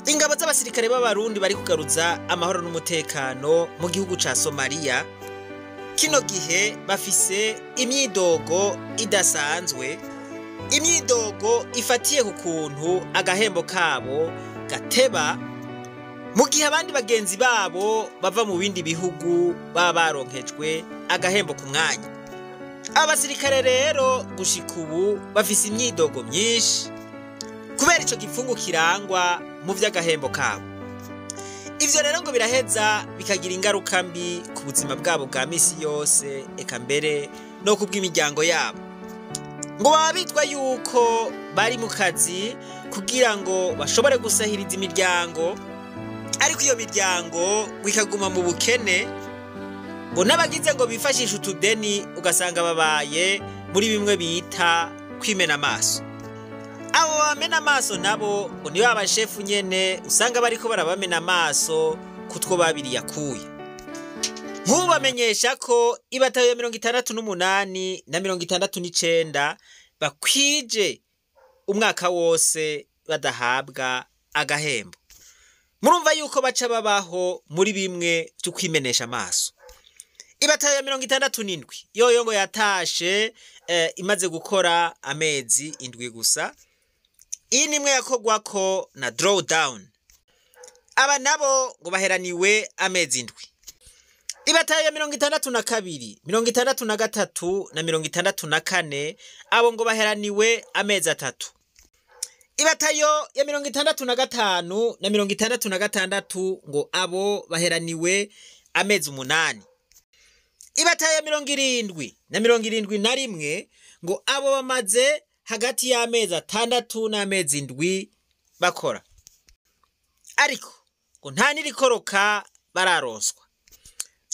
Ingabo z'abasirikare b'Abarundi bari kugaruza amahoro n'umutekano mu gihugu ca Somalia kino gihe bafise imyidogo idasanzwe, imyidogo ifatiye ku kuntu agahembo kabo gateba mu gihe abandi bagenzi babo bava mu bindi bihugu baba baronkejwe agahembo ku mwanya. Abasirikare rero gushika ubu bafise imyidogo myinshi kubera ico gipfungu kirangwa mu vy'agahembo kabo. Ivyo rero ngo biraheza bikagira ingaruka mbi ku buzima bwabo bwa misi yose, eka mbere no ku bw'imiryango yabo. Ngo baba bitwa yuko bari mu kazi kugira ngo bashobore gusahiriza imiryango, ariko iyo miryango ngo ikaguma mu bukene, ngo n'abagize ngo bifashishe utudeni ugasanga babaye muri bimwe bita kwimena amaso. Abo bamena amaso nabo ngo ni ba bashefu nyene usanga bariko barabamena amaso kutwo babiri yakuye. Nk'ubamenyesha ko ibatayo ya 68 na 69 bakwije umwaka wose badahabwa agahembo. Murumva yuko baca babaho muri bimwe vyo kwimenesha amaso. Ibatayo ya 67 yoyo ngo yatashe imaze gukora amezi 7 gusa. Iyi nimwe yakogwako na drawdown. Aba nabo ngo baheraniwe amezi 7. Ibatayo ya 62, 63 na 64 abo ngo baheraniwe amezi 3. Ibatayo ya 65 na 66 ngo abo baheraniwe amezi 8. Ibatayo ya 70 na 71 ngo abo bamaze hagati y'amezi 6 n'amezi 7 bakora. Ariko ngo nta nirikoroka bararonswa.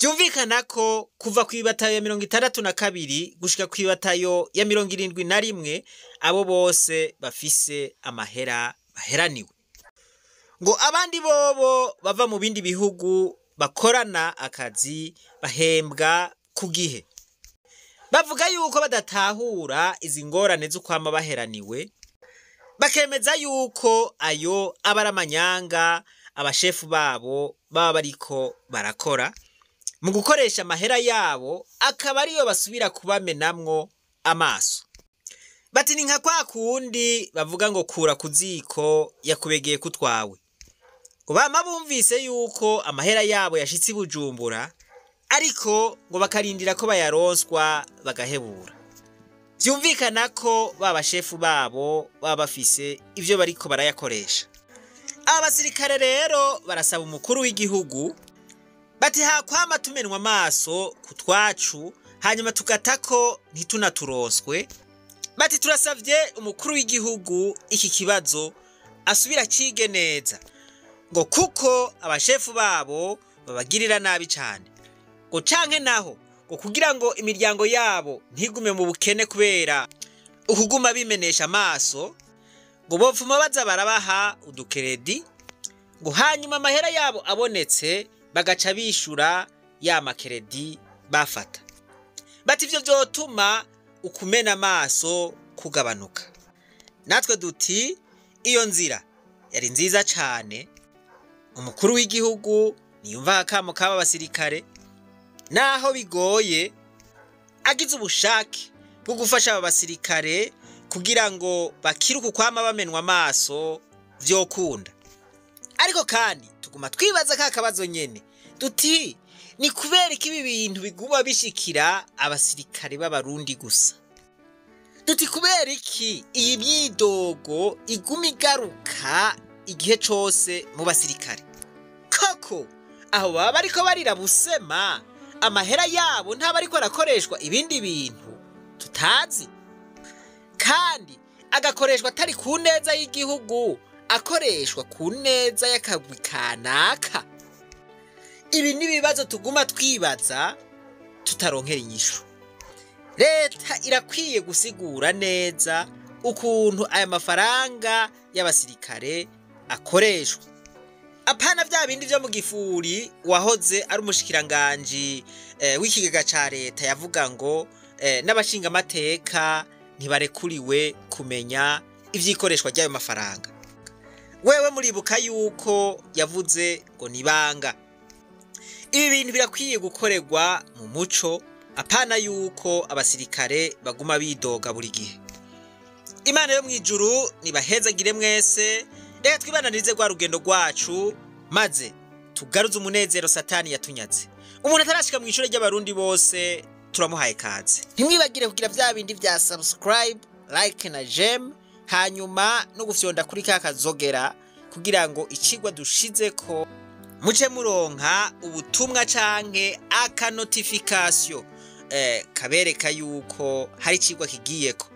Vyumvikana ko kuva ku ibatayo ya 62 gushika ku ibatayo ya 71 abo bose bafise amahera baheraniwe. Ngo abandi bobo bava mu bindi bihugu bakorana akazi bahembwa ku gihe. Bavuga yuko badatahura izi ngorane z'ukwama baheraniwe, bakemeza yuko ayo aba ari amanyanga abashefu babo baba bariko barakora mu gukoresha amahera yabo, akaba ariyo basubira kubamenamwo amaso. Bati ni nka kwa kundi bavuga ngo kura ku ziko yakubegeye kutwawe. Ngo bama bumvise yuko amahera yabo yashitse i Bujumbura, ariko ngo bakarindira ko bayaronswa bagahebura. Vyumvikana ko ba bashefu babo baba bafise ivyo bariko barayakoresha. Abasirikare rero barasaba umukuru w'igihugu bati hakwama tumenwa amaso kutwacu hanyuma tugatako ntitunaturonswe. Bati turasavye umukuru w'igihugu iki kibazo asubira cige neza, ngo kuko abashefu babo babagirira nabi cane, ngo canke naho ngo kugira ngo imiryango yabo ntigume mu bukene kubera ukuguma bimenesha amaso, ngo bopfuma baza barabaha udukeredi, ngo hanyuma amahera yabo abonetse bagaca bishura ya makeredi bafata. Bati ivyo vyotuma ukumena amaso kugabanuka. Natwe duti iyo nzira yari nziza cane. Umukuru w'igihugu niyumva akamo k'aba basirikare, naho bigoye agize ubushake bwo gufasha aba basirikare kugira ngo bakire uku kwama bamenwa amaso vyokunda. Ariko kandi tuguma twibaza ka kabazo nyene duti ni kubera iki ibi bintu biguma bishikira abasirikare b'Abarundi gusa? Duti kubera iki iyi myidogo iguma igaruka igihe cose mu basirikare? Koko aho baba bariko barira busema, amahera yabo ntaba ariko arakoreshwa ibindi bintu tutazi, kandi agakoreshwa atari ku neza y'igihugu, akoreshwa ku neza y'akagwi kanaka. Ibi ni ibibazo tuguma twibaza tutaronkera inyishu. Leta irakwiye gusigura neza ukuntu aya mafaranga y'abasirikare akoreshwa, apana vya bindi vyo mu gifuri wahoze ari umushikiranganji w'ikigega ca leta yavuga ngo n'abashingamateka ntibarekuriwe kumenya ivyikoreshwa ry'ayo mafaranga. Wewe muribuka yuko yavuze ngo nibanga. Ibi bintu birakwiye gukorerwa mu muco, apana yuko abasirikare baguma bidoga buri gihe. Imana yo mw'ijuru nibahezagire mwese. Reka twibananirize rwa rugendo rwacu, maze tugaruze umunezero Satani yatunyaze. Umuntu atarashika mu ishure ry'Abarundi bose, turamuhaye kaze. Ntimwibagire kugira vya bindi vya subscribe, like na j'aime, hanyuma no gufyonda kuri ka kazogera kugira ngo icigwa dushizeko muce muronka ubutumwa canke aka notification kabereka yuko hari icigwa kigiyeko.